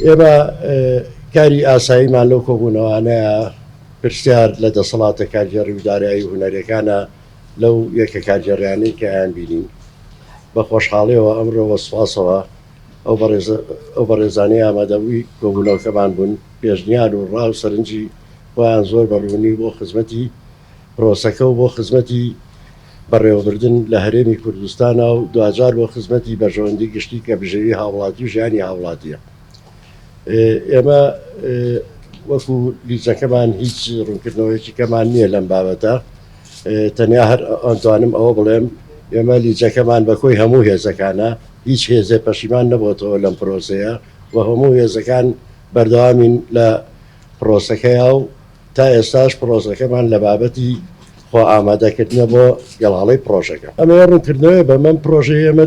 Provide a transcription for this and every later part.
ئێمە کاری ئاساییمان لەو کۆبوونەوانەیە پرسیار لە دەسەڵاتە کارگێڕی و دارایی و هونەریەکانە لەو یەکە کارگێڕیانەی کە ئەیان بینین بە خۆشحاڵیەوە ئەمڕۆ بە سوپاسەوە ئەو بەڕێزانەی ئامادەبووی کۆبوونەوەکەمان بوون پێشنیار و ڕا و سەرنجی خۆیان زۆر بە ڕوونی بۆ خزمەتی پرۆسەکە و بۆ خزمەتی بەڕێوەبردن لە هەرێمی کوردستانا و دواجار بۆ خزمەتی بەرژەوەندی گشتی کە بژێوی هاوڵاتی و ژیانی هاوڵاتیە. ئێمە وەکو لیژنەکەمان هیچ ڕوونکردنەوەیەکی کەمان نییە لەم بابەتە، تەنیا هەر ئەتوانم ئەوە بڵێم ئێمە لیژنەکەمان بە کۆی هەموو هێزەکانە، هیچ هێزێ پەشیمان نەبۆتەوە لەم پرۆسەیە و هەموو هێزەکان بەردەوامین لە پرۆسەکەیا و تا ئێستاش پرۆسەکەمان لە بابەتی خۆ ئامادەکردنە بۆ گەڵاڵەی پرۆژەکە. ئەمەوێ ڕوونکردنەوەی بەم، ئەم پرۆژەی ئێمە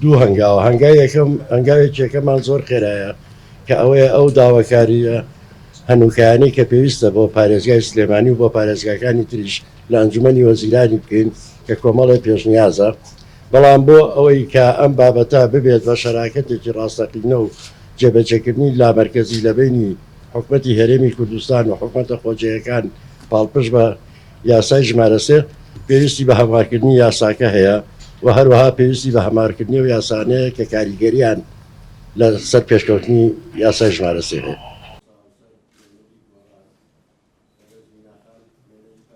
دوو هەنگاوە، هەنگاوی یەکەم، هەنگاوێکی یەکەمان زۆر خێرایە کە ئەوەیە ئەو داواکارییە هەنووکەیانەی کە پێویستە بۆ پارێزگای سلێمانی و بۆ پارێزگاکانی تریش لە ئەنجومەنی وەزیرانی بکەین کە کۆمەڵێ پێشنیازە، بەڵام بۆ ئەوەی کە ئەم بابەتە ببێت بە شەراکەتێکی ڕاستەقینە و جێبەجێکردنی لامەرکەزی لە بەینی حکومەتی هەرێمی کوردستان و حکومەتە خۆجێیەکان پاڵپشت بە یاسای ژمارە سێ پێویستی بە هەموارکردنی یاساکە هەیە و هەروەها پێویستی بە هەموارکردنی ئەو یاسانەیە کە کاریگەریان لە سەر پێشکەوتنی یاسای ژمارە سێ هەیە.